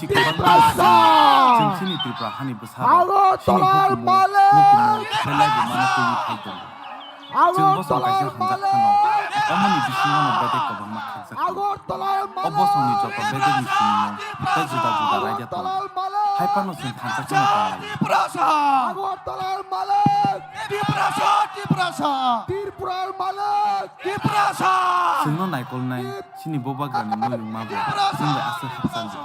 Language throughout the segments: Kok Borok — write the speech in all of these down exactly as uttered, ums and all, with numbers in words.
Chwng chini Tripura hani bwsarok chini hukumu mukumu belai bo mano twiwi phai tongo. Chwng bosong kaisa hamjak phano omoni bisingono bedek kwbangma khakjak tongo. O bosongni joto bedekni simino tei juda juda raida tongo. Hai phano chwng thansa kheno tonglaio. Tiprasa! Tiprasa! Tiprasa! Chwngno naikolnai chini bubagrani muyungma bo chwng bai aswk hakchaldi.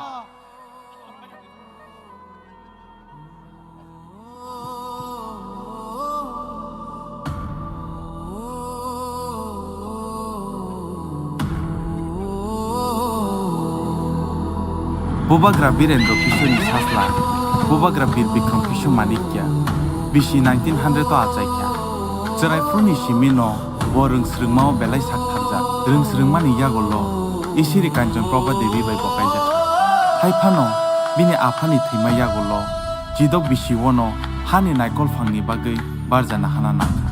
Bubagra Birendra Kishorni sajla, Bubagra Bir Bikram Kishore Manikya, bisi nineteen hundred o achaikha. Chwraiphuruni simino bo rwngsrwngmao belai sak tharjak. Rwngsrwngmani yagulo Isiri Kanchan Prabha Devi bai bo kaijak. Hai phano bini aphani thwima yagulo chidok bisi-ono hani naikolphangni bagwi barjana hana nangkha.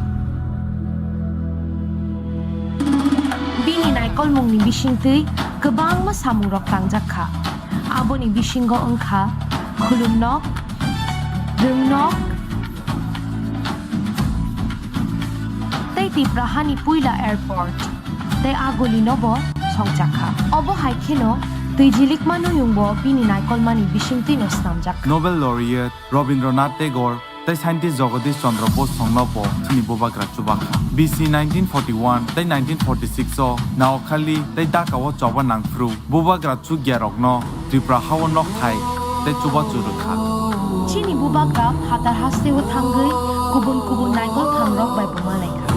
Bini naikolmungni bisingtwi kwbangma samungrok tangjak kha. Aboni bisingo wngkha Khulumnok, Rwngnok, tei Tipra hani puila airport tei a golino bo songchakha. Obo hai kheno twijilikma nuyungbo bini naikolmani bisingtwino snamjakha. Nobel Laureate Rabindranath Tagore tei scientist Jagadish Chandra Bose songno bo chini bubagra chubakha. B C nineteen forty-one tei nineteen forty-six o Noakhali tei Dhaka o choba nangphru bubagra chukyarokno Tripura hao nokthai tei chubachu rwkha. Chini bubagra phatar hasteo thangwi kubun kubun naikol thangrok bai bo malaikha.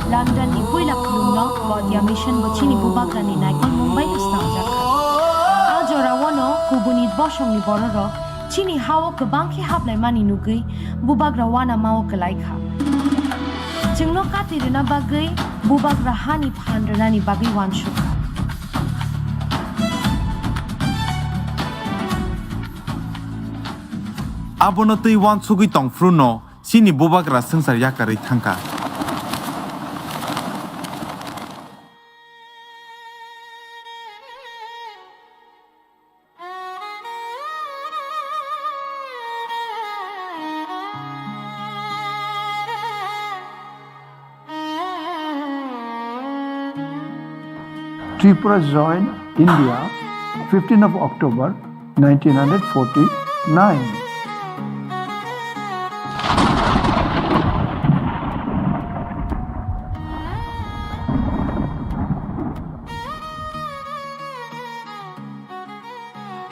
London ni puila khulumnok Gaudiya Mission bo chini bubagrani naikolmung bai bo snamjakha. A joraono kubuni bosongni bororok chini hao kwbang khe haplaimani nugwi bubagra uanamao kwlaikha. Chwngno kati rwna bagwi bubagra hani phan rwnani bagwi uansukha. Abono twi uansugwi tongphruno chini bubagra swngchar yakarwi thangkha. Tripura joined India fifteenth of October nineteen forty-nine.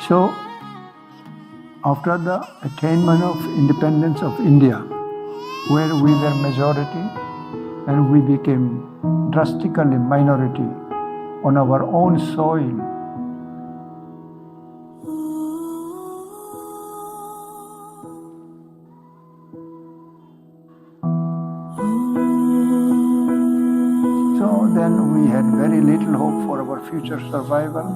So, after the attainment of independence of India, where we were majority and we became drastically minority on our own soil, so then we had very little hope for our future survival.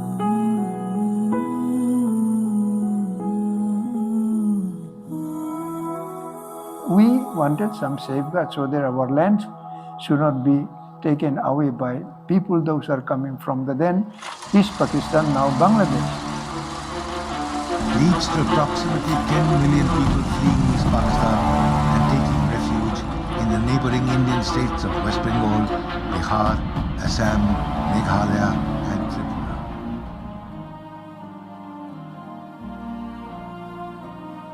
We wanted some safeguard so that our land should not be taken away by people those are coming from the then East Pakistan, now Bangladesh. Reached approximately ten million people fleeing East Pakistan and taking refuge in the neighboring Indian states of West Bengal, Bihar, Assam, Meghalaya, and Tripura.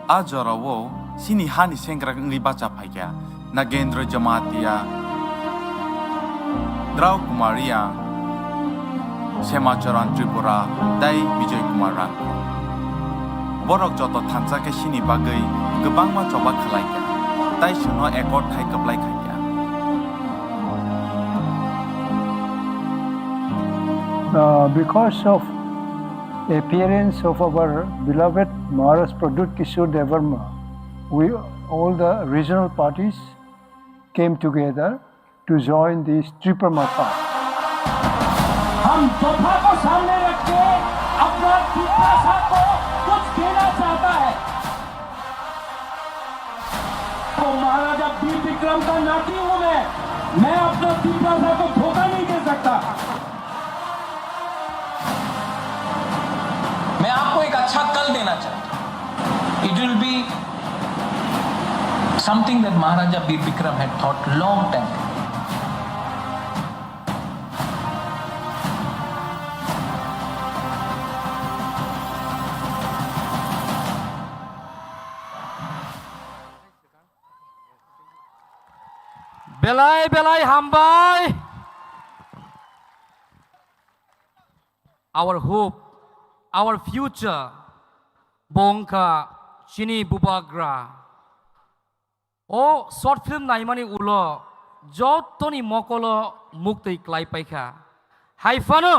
A jorao chini hani sengkrak wngwi bacha phaikha Nagendra Jamatia, Drau Kumar Reang, Sema Charan Tripura tei Bijoy Kumar Rang. Borok joto thansa khe chini bagwi kwbangma choba khlaikha, tei chwngno accord khai kwplai khaikha. Uh, because of appearance of our beloved Maharaj Pradyut Kishore Debbarma, we, all the regional parties came together to join this Tripura Motha. हम दोफा को सामने रख के अपना तिपरासा को कुछ देना चाहता है। तो महाराजा बीर विक्रम का नाती हूं मैं, मैं अपना तिपरासा को धोखा नहीं दे सकता। मैं आपको एक शक्ल देना चाहता हूं। It will be something that Maharaja Bir Bikram had thought long time. Belai belai hambai. Our hope, our future, bo wngkha chini bubagra. O short film naimani ulo jotoni mokolo muktwi klai paikha. Hai phano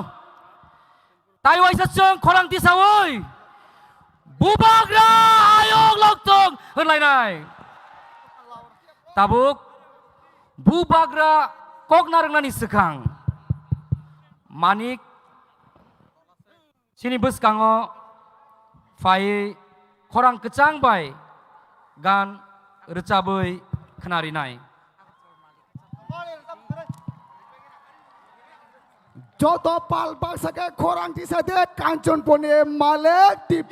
tai waisa chwng khorang tisawi bubagra ayok lokthong hwnlainai. Tabuk bubagra kok narwknani swkang Manik chini bwskango phaiwi khorang kwchang bai gan rwchabwi khnarinai. Joto pal baksa khe khorang tisa de Kanchanpurni Malik T P.